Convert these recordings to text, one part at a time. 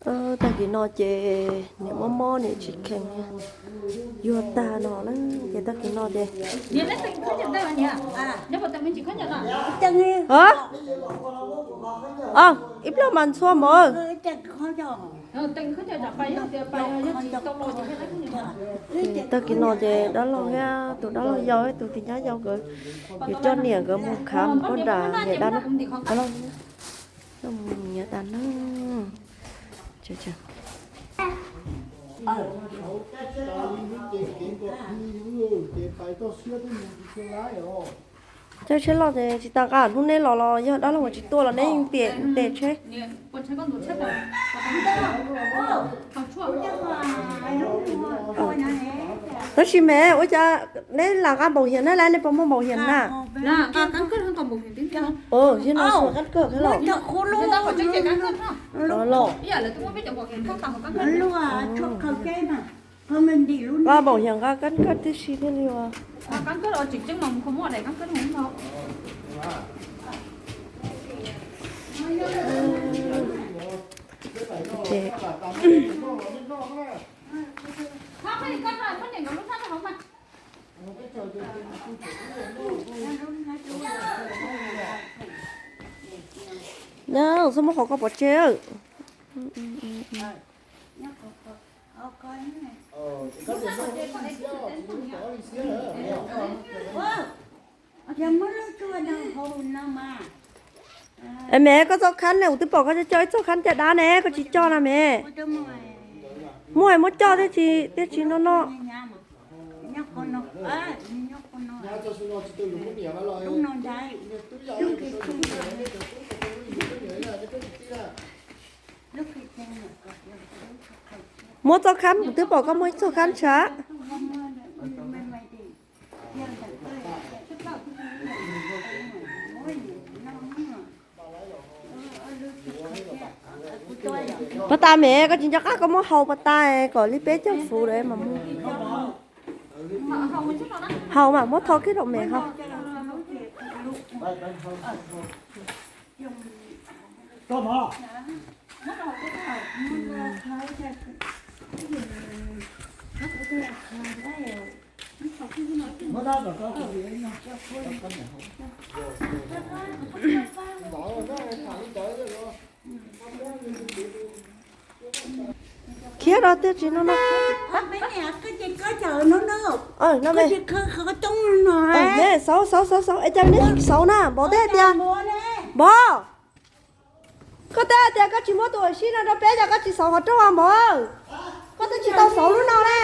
Tag kis no ces niam mob mob niam tsis kheev, yuag tag no na, ces tag kis no ces, ib pliag mas ntxhua mov. Tag kis no ces dab laug thiab tus dab laug yau tus tis nyab yau nkawd yuav coj niam nkawd mus khám mus pab nram niam dab na. Niam dab na. Cov tsheb loj ces tsis tas nqa hnub neb los los yog dab laug uas tsis tuaj los neb yeej tiam tes tsheb. Tab sis mas ua cas neb lam nqa npaum hiam na, neb puas muaj npaum hiam na? Los, nqa npaum hiam nqa kab kab tib si thiaj li ua. Txhob muab qhov ko pov tseg. Es me koj txoj khab ne, kuv twb pom koj coj ib txoj khab caj dab ne, koj tsis coj na me. Muaj es muab coj thiab tsis no no. Muab txoj khab, kuv twb pom koj muaj ib txoj khab ntshav. Pas tas me, koj tsis nco qab koj muab hau pas tas kom li peb caug fuv lawm mas mus. Hau mas muab tho kiag rau me hau. Khiav rau tiag tsis no no. Me, xauv xauv xauv xauv es cas neb tsis xauv na, npawg teb hais tias, npawg, koj teb hais tias koj tsis muab tus uas sib no rau peb cas koj tsis xauv qhov rooj os npawg. Koj twb tsis tau xauv lub no ne.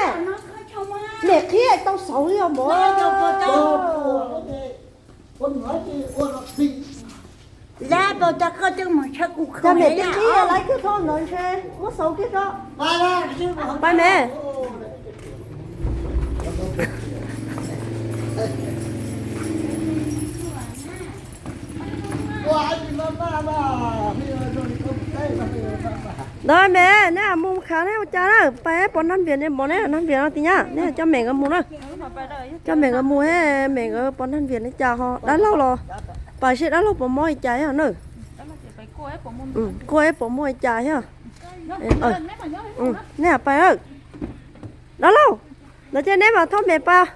Niam qhib tau xauv li os npawg. Cas niam twb qhib laiv kiag txhob ntawd ntshe muab xauv kiag tso. Pais me. Ntawd me, neb mus khav neb ua cas na, pais pov nag vias ne, npawg neb nag vias no tis nyab, neb coj me nkawd mus na. Coj me nkawd mus, me nkawd pov nag vias ne cas ho dab laug los, pais seb dab laug puas mob li cas thiab na. Kuaj pom muaj li cas thiab. Neb pais, dab laug, ntawd ces neb mam thauj me pais,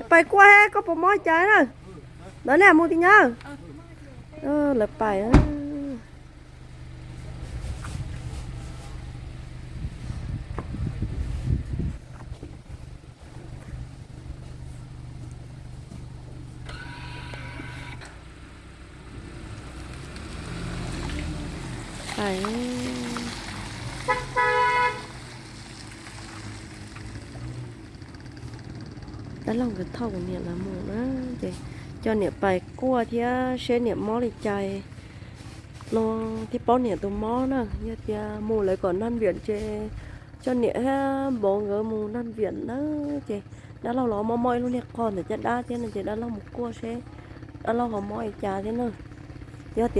pais kuaj seb koj puas mob li cas na. Ntawd neb mus tis nyab. Lawv pais. Dab laug nkawd thauj niam lawv mus na, ces coj niam pais kuaj thiab seb niam mob li cas los thiaj paub niam tus mob na. Yog tias mus lawv kom nag viam ces coj niam thiab npawg nkawd mus nag viam na. Ces dab laug los mob mob ib lub niag qog ntawm caj dab thiab no ces dab laug mus kuaj seb dab laug ho mob li cas thiab na. Yog tias